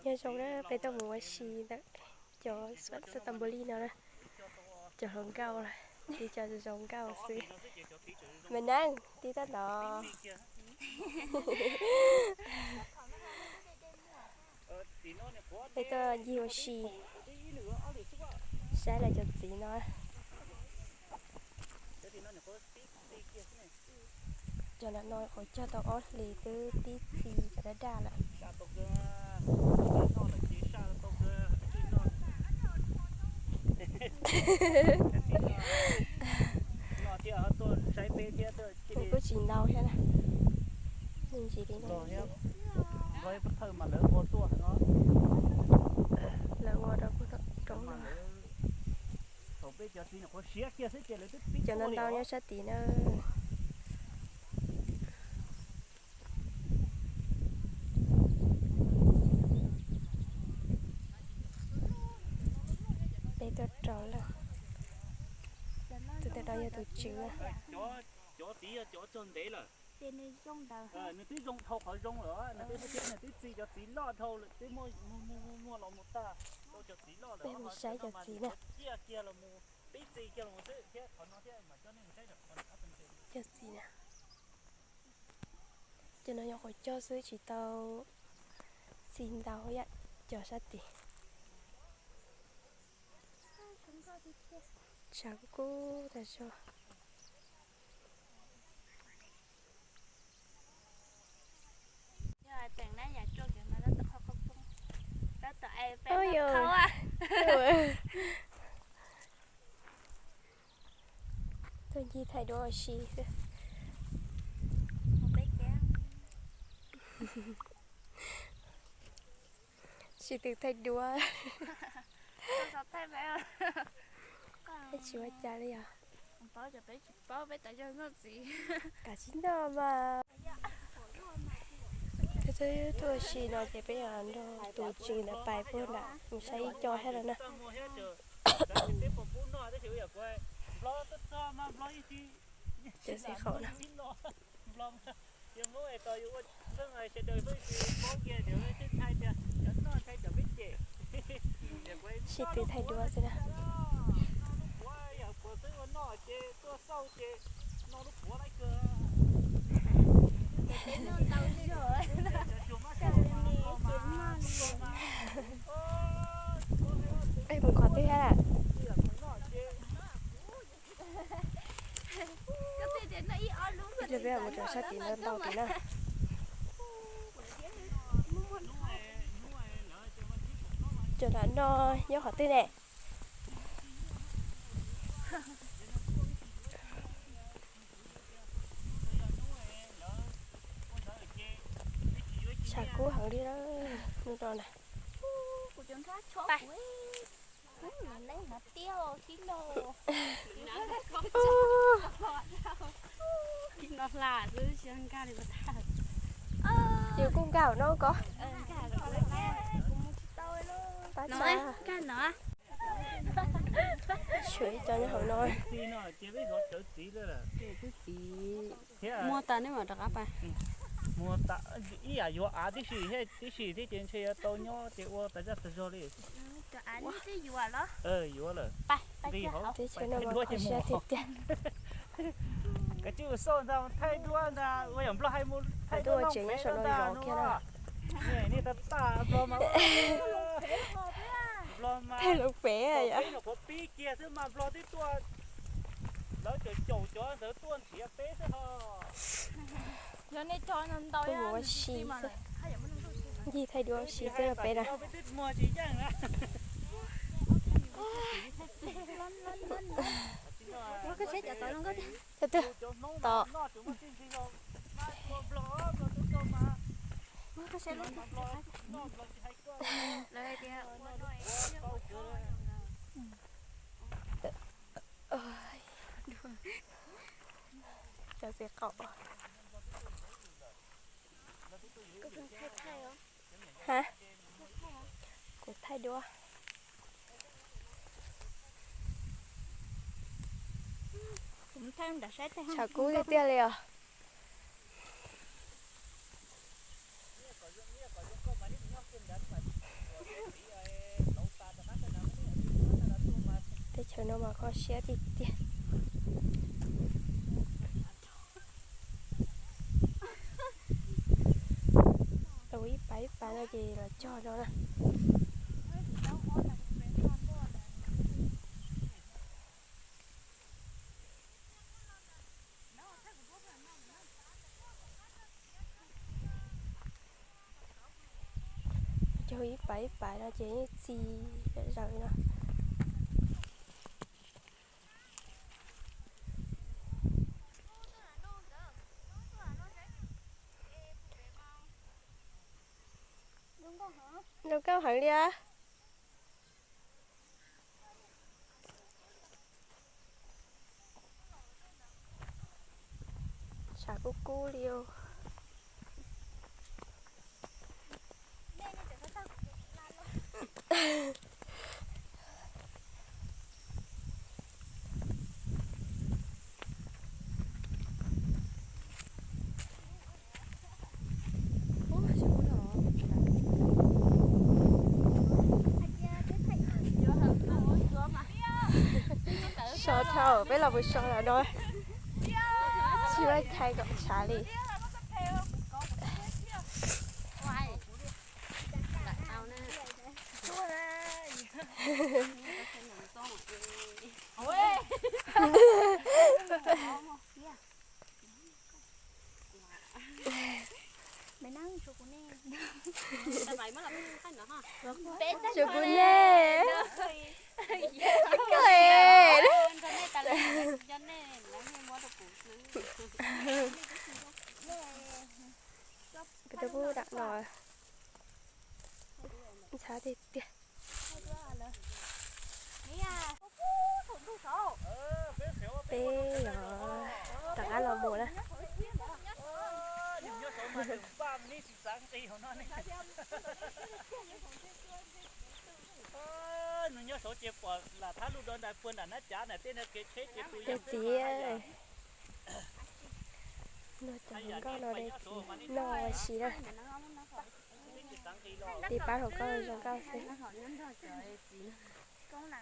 Nyob zoo na, peb tuaj mus ua si ntawm cov xab tam npus li no na, cov hluas nkauj, tib cov zoo nkauj xwb. Me neeb tib tab no. Peb tuaj ncig ua si saib lawv cov txiv no. Cov no no qhuav cog tau ob hlis twb pib txi cov daj daj lawm. Nws kuj tsis ntau thiab na. Nws ntsis li no. Lawv ua rau pem roob no. Cov ntau ntau nyob sab tid na. Peb tuaj rau lawm. Tus ntawm no yog tus tswv. Cov tid yog cov cog ntev lawm. Nws twb zoo dhau qhov zoo lawm, nws twb txi cov txiv loj dhau lawm, twb muaj muaj los mus tag rau cov txiv loj lawm. Peb mus saib cov txiv na. Ciaj kiag los mus, pib txi kiag los mus xwb thiab qhov no thiab mas coj nej mus saib. Cov txiv na. Cov no yog qhuav cog xwb tsis tau txi ntau ib yam cov sab tid. Tshav kub tas zog. Tuaj ncig thaij duab ua si xwb. Tsis tus thaij duab. Tsis ua cas li os. Kav tsij noj mas. Peb twb tuaj ua si no ces peb nrog tus tswv ntawd pais puag nram mus saib ib co thiab lawm na. Cov xib khaum na. Sib tw thaij duab xwb na. Ej, mus qhov twg thiab lawm? Peb mus rau sab tid no ntau tid na. Cov nram no nyob qhov twg ne? Tshav kub heev li hnub no na. Yus kuj nkag no ko. Pab tsa. Tshuav ib co nyob hauv no. Muag tas neb mam rov qab pais. Ib yam yuav av tib si, tib si thiab ces ntshe yuav tau nyob ces ua tas zaj tas zog li. Yuav lawm. Teb chaws no mas kho siab tiag tiag. Kav tsij mus xauj ntag, thaij duab ntag, ua yam Nplog hais mus thaij duab noj pem ntag no. Niag tag tag Nplog mas, Nplog mas, peb nyuam qhuav pib kiag xwb mas Nplog twb tuaj, lawv caum caum cov ntawd tuaj nrhiav peb xwb ho. Ncig thaij duab ua si xwb peb na. Tau twg? Tom. Cov xib khaum. Ha? Kuv thaij duab. Tshav kub tiag tiag li os. Kho siab tiag tiag. Tau ib pas ib pas no ces los cog no na. Cog ib pas ib pas no ces yeej txi zom zaws no. Zoo nkauj heev li as. Tshav kub kub li os. So dhau peb los mus so lawm no. Tsis muaj chaw kom tshav li. Tsuas kuv nej. Kuv rau pub dam no. Ntxhab tiag tiag. Peb yog rov qab los mus na. Nws nyob saud ces pom lam thab lub do ntais puag nram nab cav na, tej kev tsheb ces pw yam txiv. Noj cov hluas nkauj no de txiv noj ua si na. Tiv pab hluas nkauj zoo nkauj xwb. Koob na.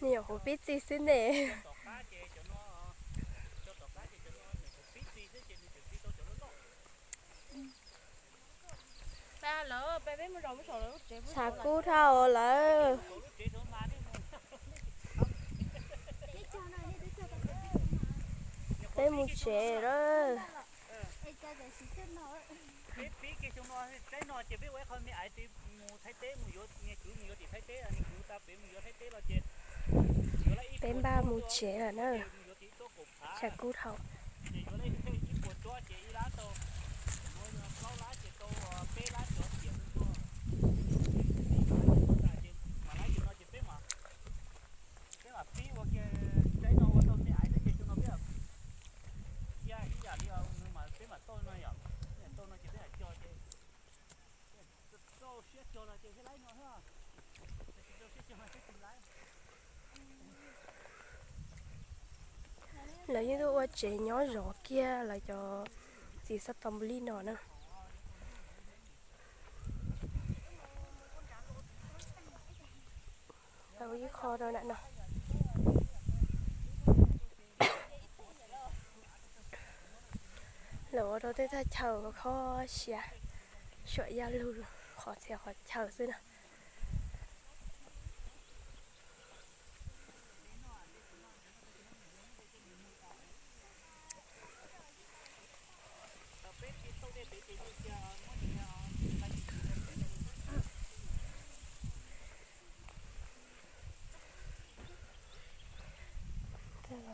Nws nyuam qhuav pib txi xwb ne. Tshav kub dhau lawm. Peb mus tsev lawm. Peb npaj mus tsev lawm na. Tshav kub dhau. Lawv yeej tuaj ua tsev nyob zov kiag lawv cov txiv xov tooj npum li no na. Tau ib qho rau nram no. Lawv ua rau tej thaj chaw kho siab, suam yaj lug qhov txhia qhov chaw xwb na.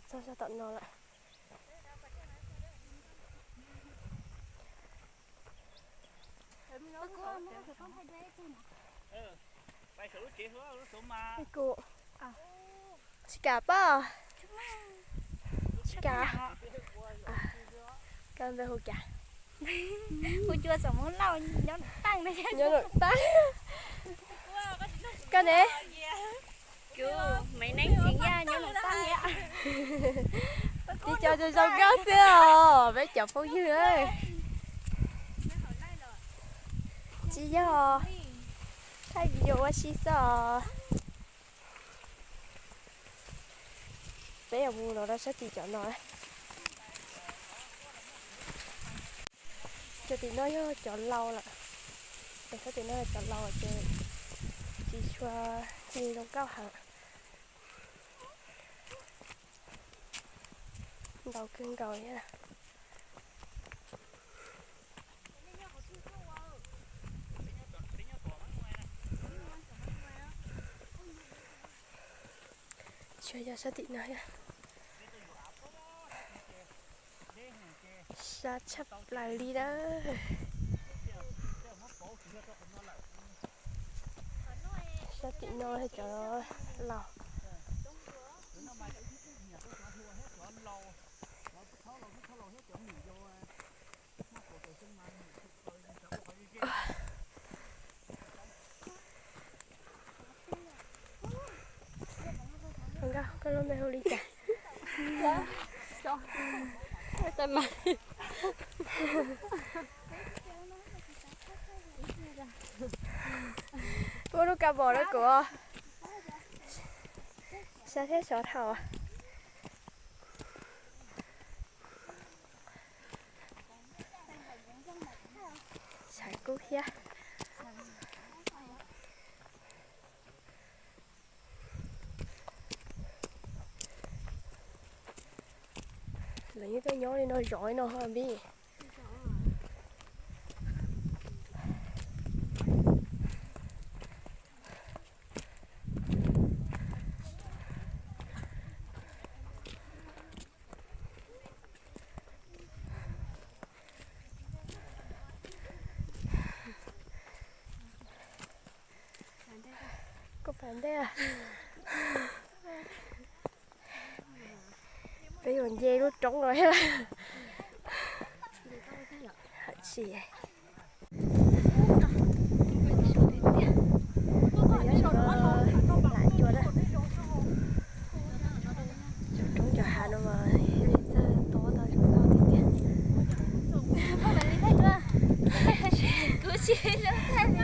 Txog sab tom no lawm. Kuv, tsis kam pab, tsis kam. Koj npe hu cas? Hu Cua Xom Muab Lauj, nyob Num Taaj. Nyob Num Taaj. Koj ne? Kuv Maiv Neeb Xis Yaj, nyob Num Taaj thiab. Tib co zoo zoo nkauj xwb os peb cov phooj ywg. Tsis yog, thaij video ua si xwb os. Peb yuav mus los rau sab tim cov no. Cov tim no yog cov laus lawm. Cov sab tim no yog cov laus ces tsis tshua, tsis zoo nkauj heev. Ntau kawg nkaus thiab. Tsuas yog sab tim no thiab. Sab tshaj plaws li na. Sab tim no cov laus. Nkauj, koj lub npe hu li cas? Muab lub kab mom rau kuv. Sab thiab sov dhau. Saiv kub thiab. Lawv yeej tuaj nyob li no zov li no ho npib. Koj pas ntej. Peb yuav nce lub roob no thiab. Haj tsis, nyob sab lam cua na. Cov roob cov hav no mas txawj tob tau zoo nkauj tiag tiag. Kuv tsis zoo thaij li.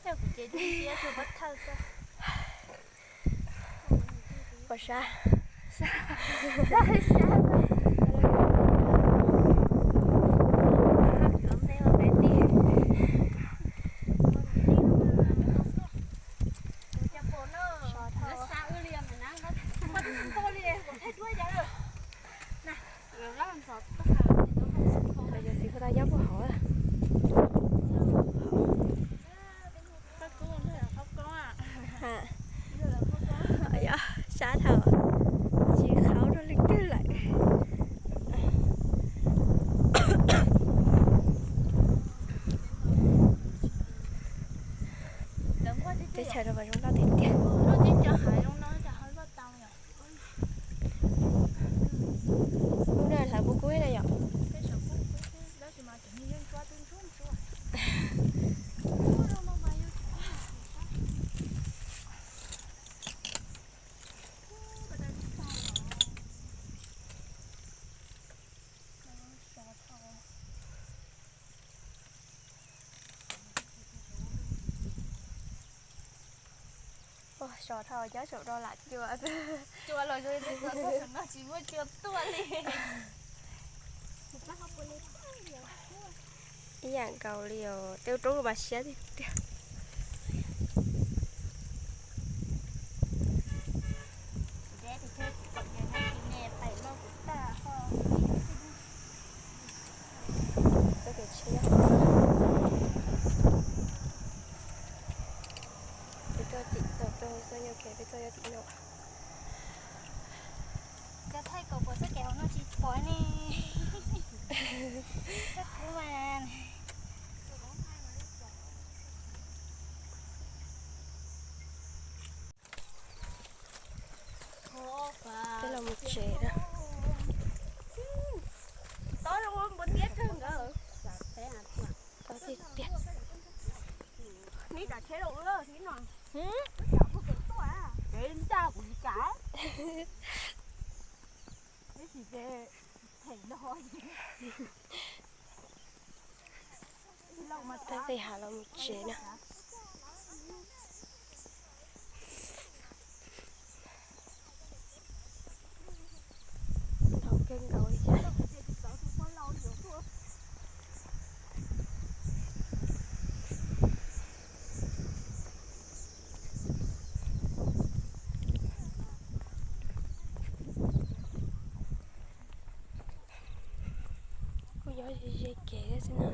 Kuv ces ib tug pab thawj xwb. Pom sab. Yog txiv hu tau nyob puag hauv. Sab dhau, tsis qhaub rau leej twg lawm. Teb chaws no mas zoo nkauj tiag tiag. Lub no hlawv puv kub na yom. Sov dhau, nyob saum no lam cua. Cua los zoo li teb txov tuaj saum no tsis muaj cua tuaj li. Ib yam nkaus li os, tej lub roob mas siab tiag tiag. Peb tuaj tim no, peb tuaj nyob tim no. Peb los mus tsev na. Tob tiag tiag. Tab tej hav los mus tsev na. Ntau kawg nkaus li thiab. Kuj nyob ze ze kev xwb na,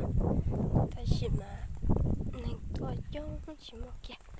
tab sis mas neeg tuaj coob tsis muaj kiag.